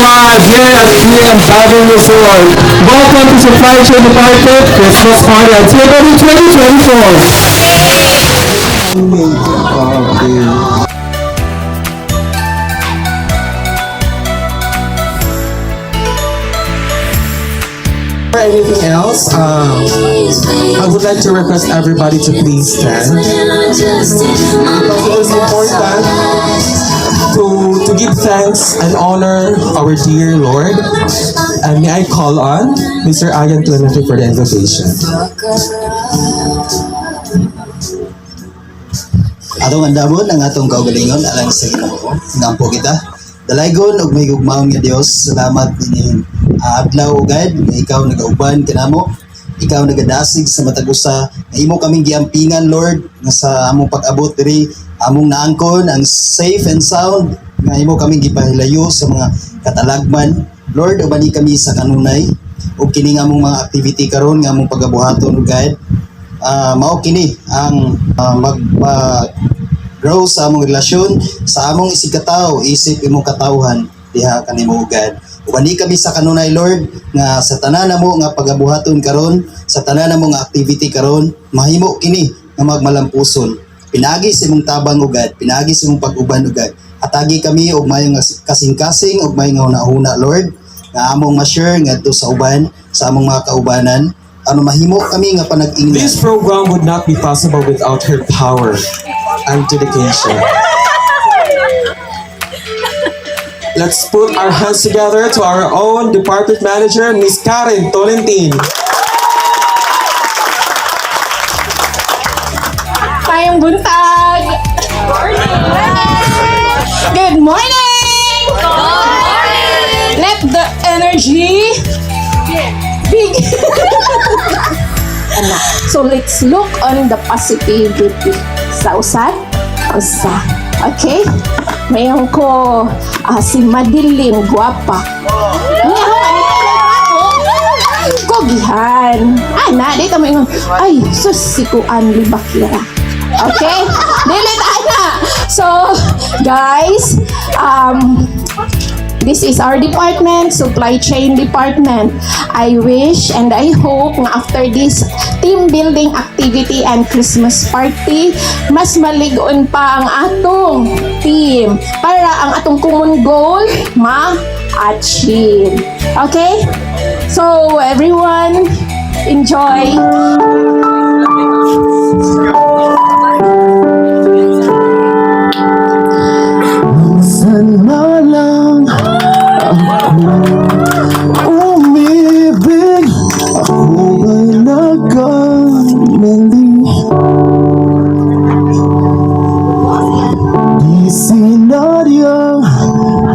Vibe here at PM Diving Resort. Welcome to Supply Chain Department Christmas Party Activity 2024. Okay. For anything else, I would like to request everybody to please stand. Because it is important to give thanks and honor our dear Lord. And may I call on Mr. Ian Clemente for the invocation. Atong andamon ang atong kaugalingon alang sa Ginoo. Ngampo kita. Dalaygon og mahigugmaon nga Dios, salamat nining adlaw, God, nga ikaw nagauban kanamo. Ikaw nagadasig sa matag usa nga imo kaming giampingan, Lord, nga sa among pag-abot diri among naangkon ang safe and sound, nga imo kaming gipahilayo sa mga katalagman. Lord, ubani kami sa kanunay ug kini nga among mga activity karon nga among pagabuhaton, God, mao kini ang magpa grow sa among relasyon sa among isigkatawo isip imong katawhan diha kanimo, God. Ubani kami sa kanunay, Lord, nga sa tanan namo nga pagabuhaton karon, sa tanan namo nga activity karon, mahimo kini nga magmalampuson pinaagi sa imong tabang, o God, pinaagi sa imong pag-uban, o God. Hatagi kami og maayong kasing-kasing og maayong huna-huna, Lord, nga among ma-share ngadto sa uban, sa among mga kaubanan, ano mahimo kami nga panag-ingnan. This program would not be possible without her power and dedication. Let's put our hands together to our own department manager, Miss Karen Tolentine. Maayong buntag! Good morning! Good morning! Let the energy big. Ana. So let's look on the positivity. Sa usad, usa. Okay? Mayon ko si Madeline guwapa. Niya Kogihan. Ana, di ta moingon, "Ay, sus, si Kuan Libakira." Okay? Dili ta ana. So, guys, this is our department, supply chain department. I wish and I hope nga after this team building activity and Christmas party, mas maligon pa ang atong team para ang atong common goal ma-achieve. Okay? So, everyone, enjoy. Minsan lang ako umibig. Ako ba'y nagkamali? Di sinadyang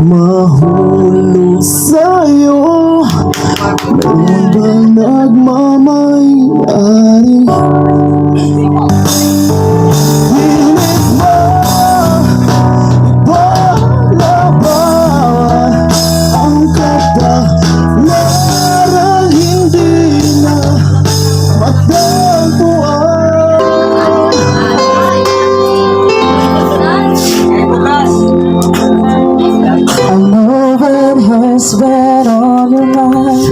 mahulog sa'yo. Meron bang nagmamay-ari? Pilit ba ipaglaban ang kapalaran, hindi na matagpuan? I know it has been on your mind.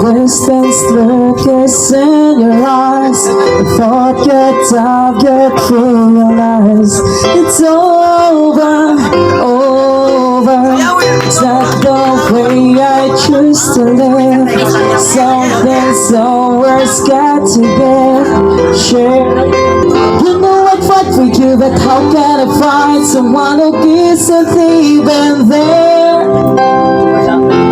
The distance look is in your eyes. The thought gets out, get realize it's over, over. It's not the way I choose to live. Something somewhere's got to give. Share. You know I'd fight for you, but how can I find someone who isn't even there?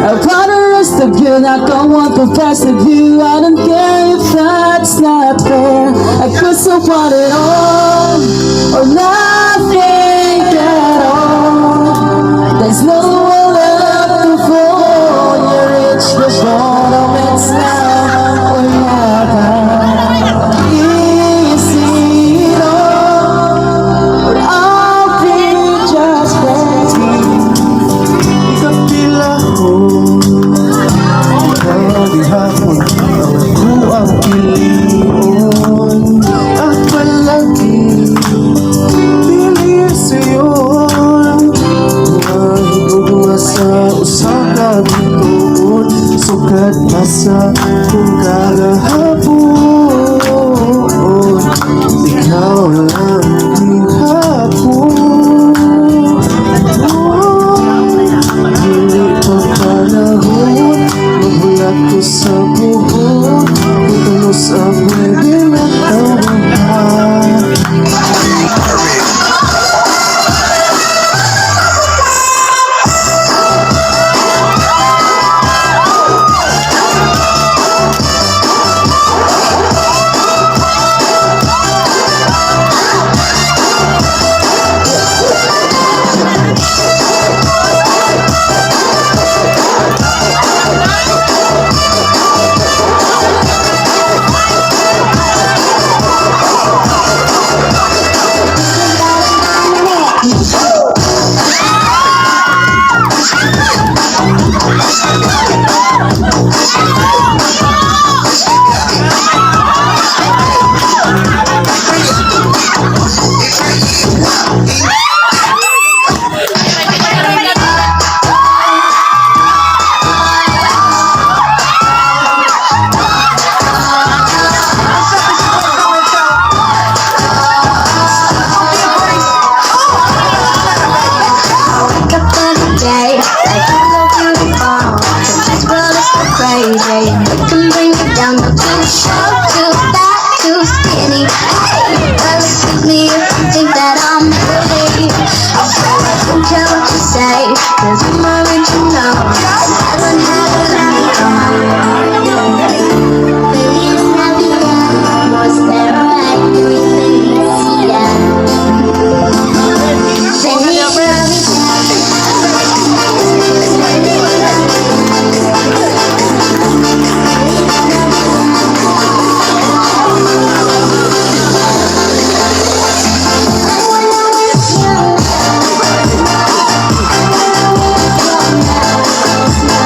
About the rest of you, not gonna want the best of you. I don't care if that's not fair. I could so want it all or nothing at all. There's no one left to fall. You reach the bottom, it's now or never. Is it all? Or I'll be just waiting. Ikapila ko. Ikaw gihapon ang ako ang pilion. At palagi skinny. Hey, well, excuse me if you think that I'm pretty. I don't care what you say, 'cause I'm original. I don't have a lot. Feliz Navidad, prospero año y felicidad. Feliz Navidad. I wanna wish you. I wanna wish you Merry Christmas. I wanna wish you Merry Christmas.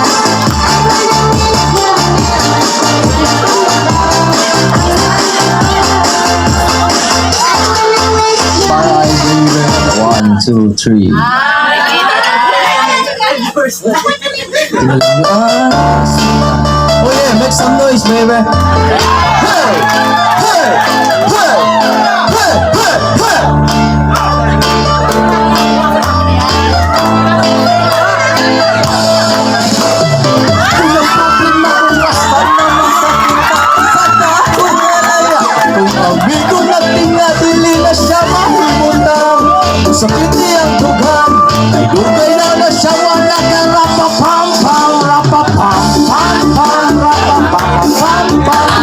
I wanna wish you. One, two, three. Oh yeah, make some noise, baby. Hey, hey, hey, hey, hey, hey. Kung may problema, basta naman sa kita sa kung amigo nagtinga, dili na siya mahimutang. Kung sakit niyang dughan, kay dugay na na siya wala ka rapapam pam rapapam pam pam rapapam pam pam.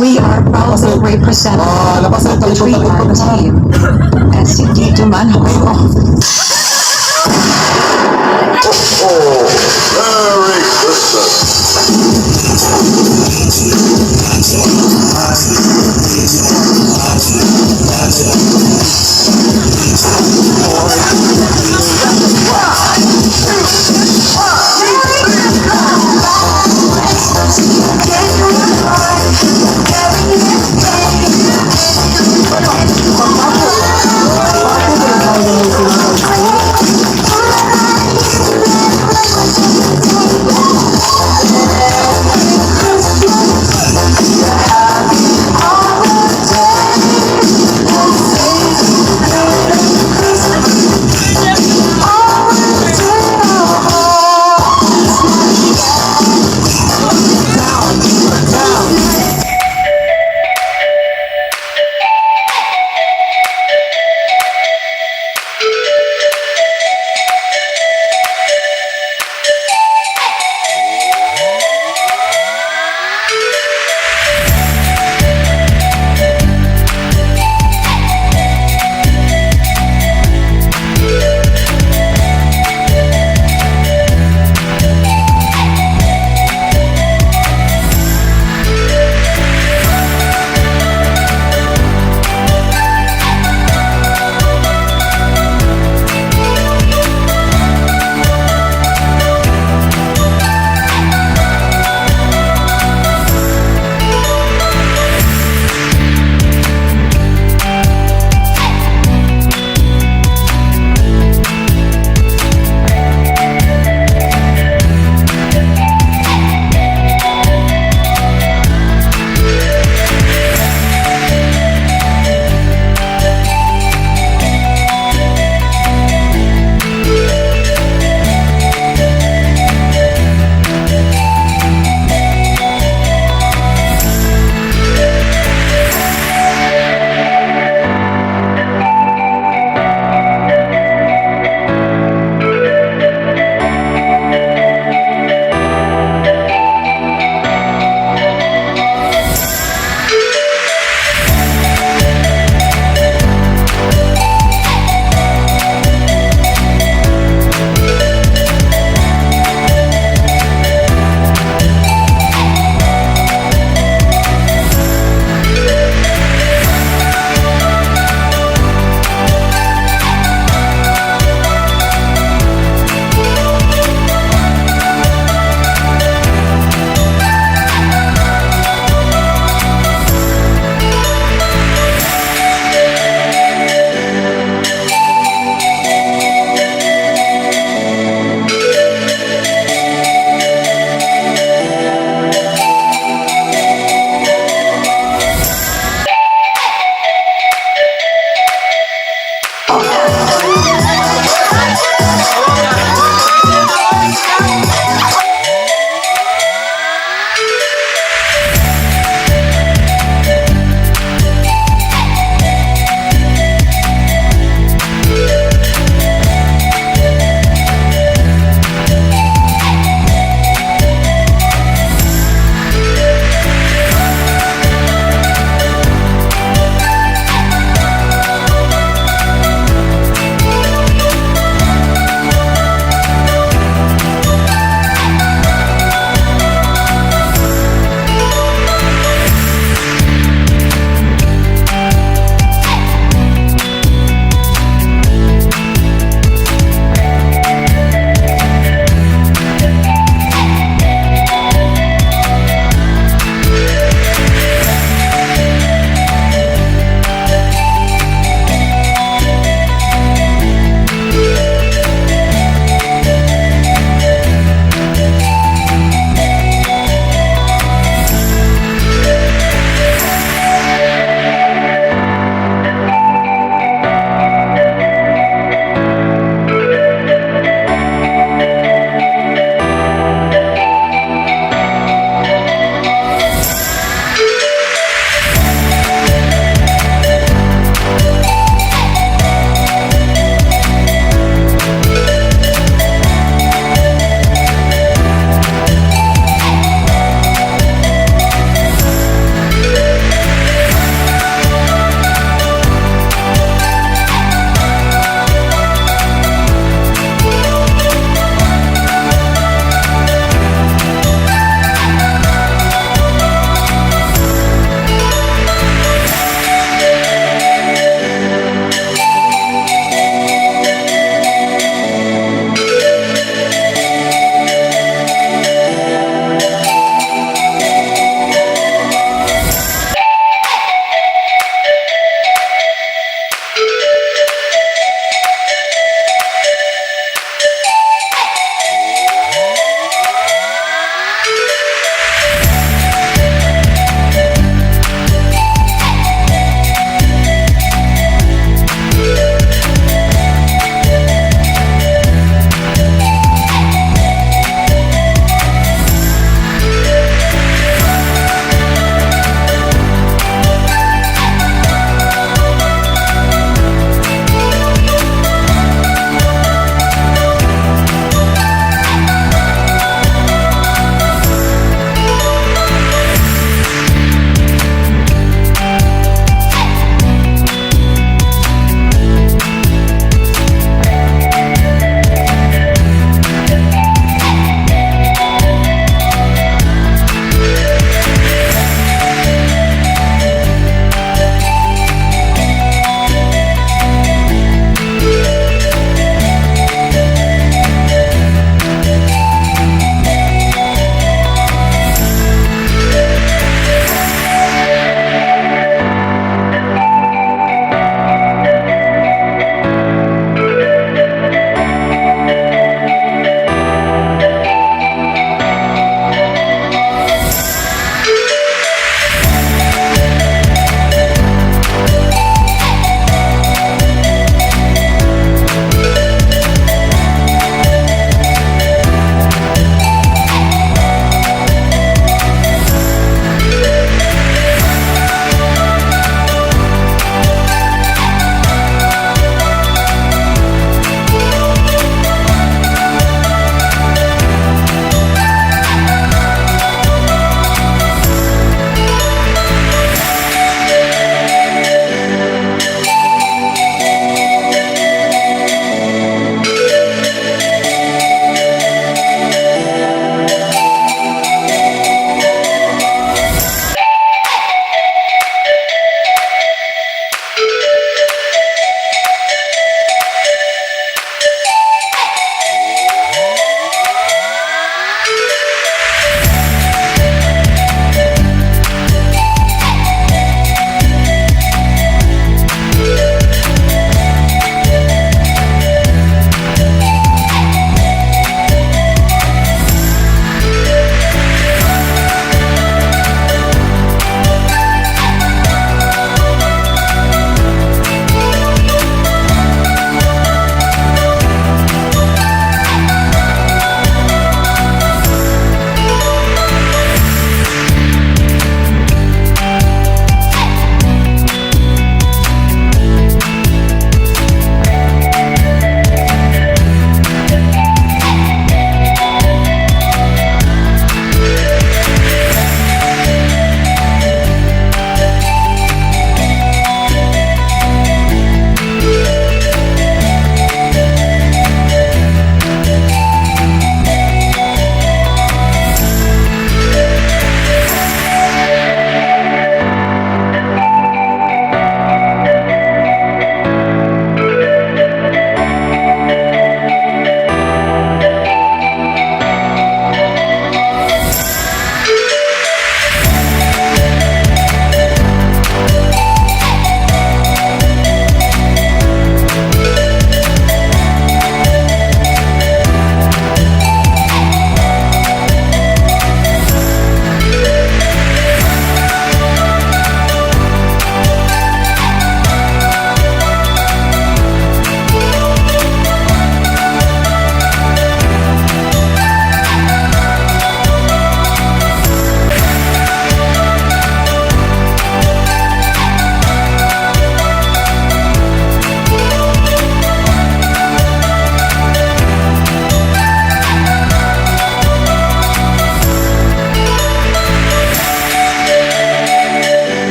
We are proud to represent the 3R team at City Dumanjug. Merry Christmas.